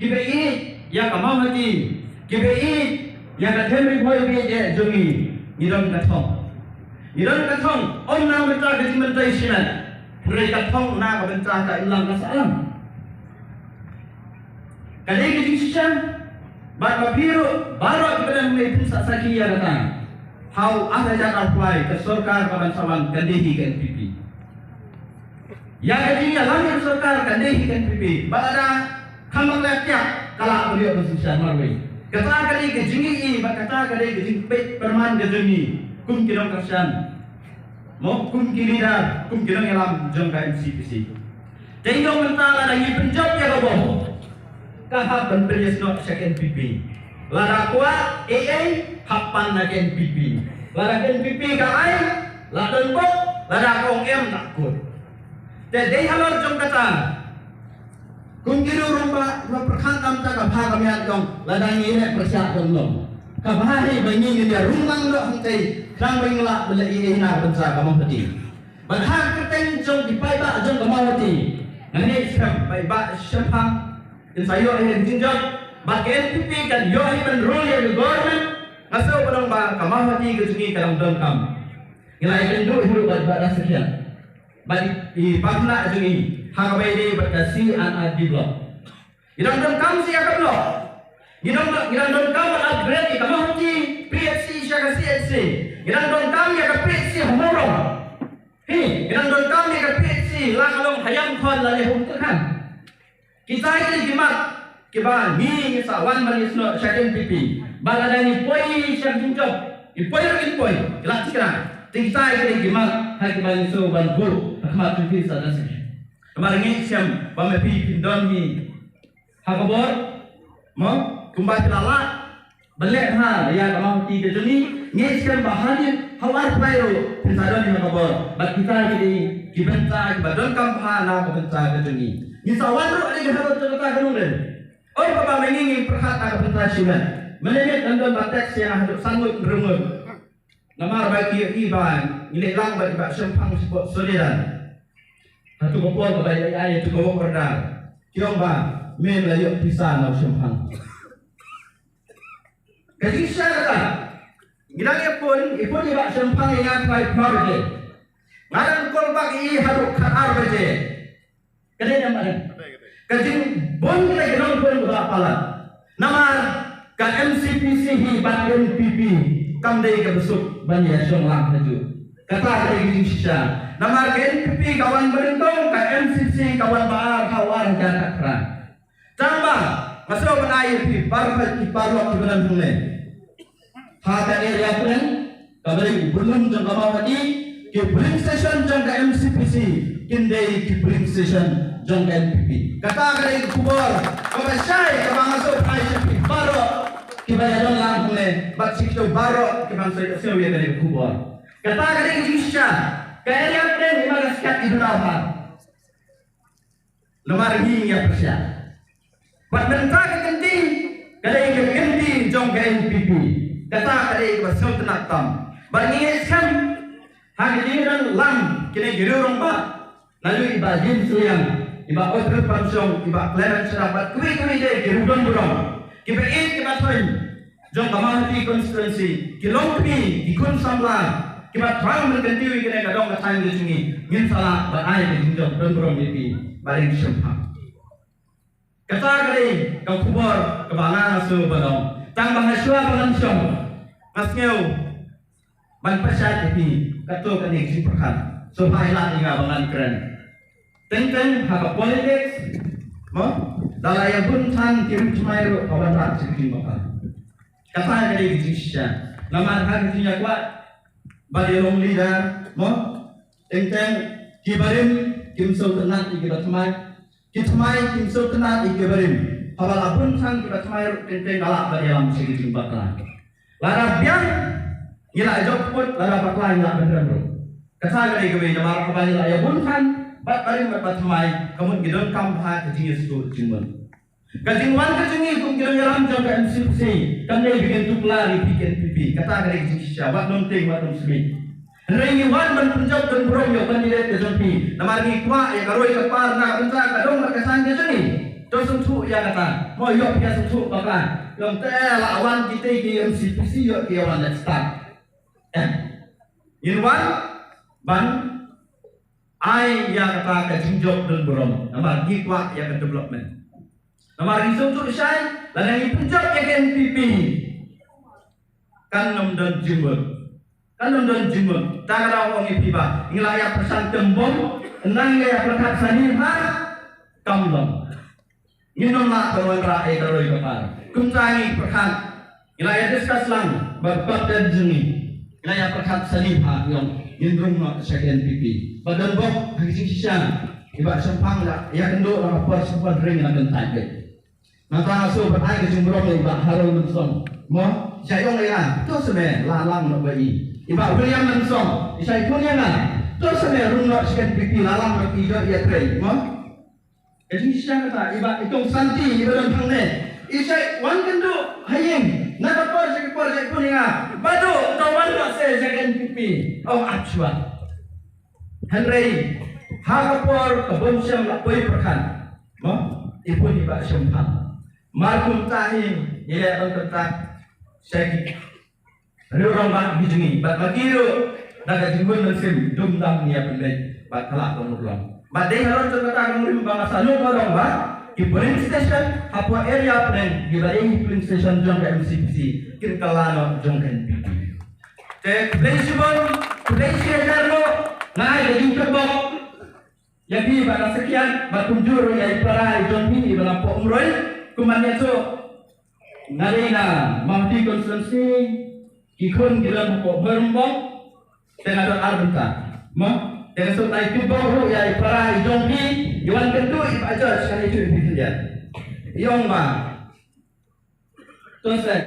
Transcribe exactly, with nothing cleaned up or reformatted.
Kiba ïeit ïa ka Mawhati, kiba ïeit ïa ka them ri bhoi ba ïeit jong ngi, ngi don ka thong. Ngi don ka thong, ym na mynta ka jingmyntoi shimet, hynrei ka thong na ka bynta ka imlang ka sahlang. Ka dei ka jingshisha, bad ma phi ruh baroh kiba don hangne phin sa sakhi ïa kata. Ha u ar hajar arphew lai ka sorkar kaban sa wan kan dei hi ka N P P. Ïa ka jingïalam ïa ka sorkar kan dei hi ka N P P. Bad lada kham bakla tiak ka lah ban ïoh ban synshar marwei. Kata ka dei ka jingïohi bad kata ka dei ka jingpeit pyrman ka jong ngi kum ki nongkyrshan, mo, kum ki leader, kum ki nongïalam jong ka M C P C. Te ïa mynta lada ngi pynjop ïa ka bom, ka hap ban pynïasnoh sha ka N P P. Lada kwah ei ei, hap pan na ka N P P. Lada ka N P P ka ai, la don bok, lada ka ong em, la kut. Te dei halor jong kata, kum ki riew rangbah, ba pyrkhat namar ka bha ka miat jong, lada ngi leh pyrshah jong long. Ka bha hi ba ngi ngin ïa rung lang noh hangtei, khnang ba ngin lah ban leh ei ei na ka bynta ka Mawhati. Bad ha ka kyrteng jong ki paidbah jong ka Mawhati, nga ngeit skhem paidbah shemphang kin sa ïoh ïa ka jingjop, bad ka N P P kan ïoh hi ban rule ïa ka government. Nga sngew ba long ba ka Mawhati ka jong ngi ka dang donkam. Ngi la ïakynduh hi ruh bad i Bah Rasakhiat bad i, i Bah Khynnah jong ngi ha kaba ïadei bad ka C and R D block. Ngi dang donkam sa ïa ka block. Ngi dang, ngi dang donkam ban upgrade ïa ka Mawhati P H C sha ka C H C. Ngi dang donkam ïa ka P H C ha Mawrong. Hi, ngi dang donkam ïa ka P H C la ka long ha Ïamkhon lane ha Umtyrkhang. Kita ki dei ki mat kiba ngi, ngi sa wan ban ïasnoh sha ka N P P. Bad lada ngi poi sha ka jingjop, ngi poi ruh ngi poi, ki la tikna. Te kita ki dei ki mat ha kiba ngi sngew ban buh ha khmat jong phi sa da seh. Namar ngi shem ba ma phi phin don hi ha ka bor, mo, kumba phi la lah ban leh bha ïa ka Mawhati ka jong ngi, ngi shem ba hadien ha u ar prai ruh phin sa don hi ha ka bor. Bad kita ki dei ki bynta kiba donkam bha na ka bynta ka jong ngi. Ngi sa wan ruh ha ka halor jong kata ka nongrim. Oi, kaba ma ngi ngi pyrkhat na ka bynta shimet. Mynne ngi dang don ba tax ïa nga haduh san ngut hynriew ngut. Namar ba ki ïohi ba ngi leit lang bad i Bah Shemphang shapoh Sohrydan. Hato ka por kaba ïa ïa ïa tu ka work order, ki ong ba me la ïoh pisa na u Shemphang. Ka jingshisha kata, ngi dang ïa phone, i phone i Bah Shemphang ïa nga phai phra baje. Nga dang call back ïa i haduh khatar baje. Ka dei ne em? Ka jingbun ka dei ka nongpynbna palat. Namar ka M C P C hi bad N P P kam dei kaba suk ban ïa shong lang hajuh. Kata ka dei ka jingshisha. Namar ka N P P ka wan ba nyngkong, ka M C P C ka wan ba ar ha u ar hajar khatphra. Tangba nga sngewbha ban ai ïa phi baroh ki paralok kiba don hangne. Ha ka area pdeng, kaba dei u Bynlum jong ka Mawhati, ki polling station jong ka M C P C kin dei ki polling station jong ka N P P. Kata ka dei ka khubor kaba shai kaba nga sngewbha ai sha phi baroh kiba ïa don lang hangne bad sha kito baroh kiba sngewsih ïa kane ka khubor. Kata ka dei ka jingshisha, ka area pdeng, i Mawkyrwat i duna bha. Namar ngi ngi ïa pyrshah. Bad mynta ka kynti ka dei ka kynti jong ka N P P. Kata ka dei kaba sngewtynnat tam. Bad ngi ngeit skhem ha ka jingdon lang kine ki riew rangbah, naduh i Bah James Riang, i Bah Audrey Pamshong, i Bah Clement Sharap bad kiwei kiwei de ki riew don burom, kiba ïeit kiba thoiñ jong ka Mawhati constituency, ki longkmie, ki khun samla kiba thrang ban kyntiew ïa kane ka dong ka thaiñ ka jong ngi, ngin sa lah ban ai ka jingjop don burom ïa phi Bah Riang Shemphang. Kata ka dei ka khubor kaba nga sngew ban ong. Tang ba ha shuwa ba ngan shong, nga sngew ban pynshai ïa phi, kato kane ka jingpyrkhat. Sngewbha ai lad ïa nga ba ngan kren. Teng teng ha ka politics, mo, da la ïa bun than ki riew thymmai ruh ka wanrah sha ka jingbakla. Kata ka dei ka jingshisha. Namar ha ka jingïakwah bad ïa long leader, mo, teng teng ki barim kim sngewtynnat ïa ki bathymmai. Ki thymmai kim sngewtynnat ïa ki barim. Haba la bun than ki bathymmai ruh teng teng ka lah ban ïalam sha ka jingbakla. Lada biang ngi la jop put, lada bakla ngi la bynrem ruh. Kata ka dei kawei namar haba ngi la ïa bun than bad barim bad bathymmai, ka mut ngi donkam bha ka jingïasuk jingmut. Ka jingwan ka jong ngi kum ki nongïalam jong ka M C P C kam dei ba ngin tuklar ïa phi ka N P P. Kata ka dei ka jingshisha, wat nongtieng wat nongsmit. Hynrei ngi wan ban pynjop ban burom ïa u candidate ka jong phi namar ngi kwah ïa ka roi ka par na ka bynta ka dong bad ka thaiñ ka jong ngi. Sngewthuh ïa kata. Mo ïoh phi ïa sngewthuh ba ka. Ïoh te la wan kita ki M C P C ïoh ki wan leh start. Eh. Ngin wan ban ai ïa kata ka jingjop don burom. Namar ngi kwah ïa ka development. Namar ngi sngewthuh shai lada ngi pynjop ïa ka N P P. Kan ym don jingmut. Kan ym don jingmut. Ta ka daw ong ïa phi ba ngi la ïa pyrshang tembom, nang ïa pyrkhat sani ha kam long. Ngin ym lah ban wanrah ïa ka roi ka par. Kumta ngi pyrkhat, ngi la ïa discuss lang bad bad jong ngi. Ngi la ïa pyrkhat sani ha ïong ngin rung noh sha ka N P P. Bad don bok ha ki jingshisha i Bah Shemphang la ïa kynduh la ka por sha ka por ring la kyntait beit. Nangta nga shu ban ai ka jingburom ïa i Bah Harold Mynsong. Mo, sha ïong ïa nga, to seme la lang noh ba i. I Bah William Mynsong, i shai pun ïa nga, to seme rung noh sha ka N P P la lang noh i jot ïa trei. Mo. Ka jingshisha kata, i Bah Itong Santi, i ba don hangne. I shai wan kynduh ha ïing, na ka por sha ka por shai pun ïa nga. Badu, to wan noh se sha ka N P P. Ong ap shuwa. Hynrei ha ka por ka bym shym la poi pyrkhat. Mo, i pun i Bah Shemphang. Mar kumta hi, ngi leh ban kyntait sha ki riew rangbah ki jong ngi, bad ma ki ruh da ka jingmut mynsiem dum dam ngi ïa pynbeit bad ka lah ka mut long. Bad dei halor jong kata ka mut ba nga sa nud ba long ba ki polling station hapoh area pdeng kiba dei ki polling station jong ka M C P C kin kylla noh jong ka N P P. Te khublei shibun, khublei shihajar nguh, nga ai ka jingkyrpad ïa phi ba na Sakiat, ba kumjuh ruh ïa i para i jong phi ba na Umroi, kumba ïa to. Nga dei na Mawhati constituency, ki khun ki long hapoh Mawrymbong, te nga don ar bynta. Mo, te nga sngewbha ai kyrpad ruh ïa i para i jong phi, i wan kynduh i Bah George, kan ïa to i phi khyndiat. I ong ba. To se.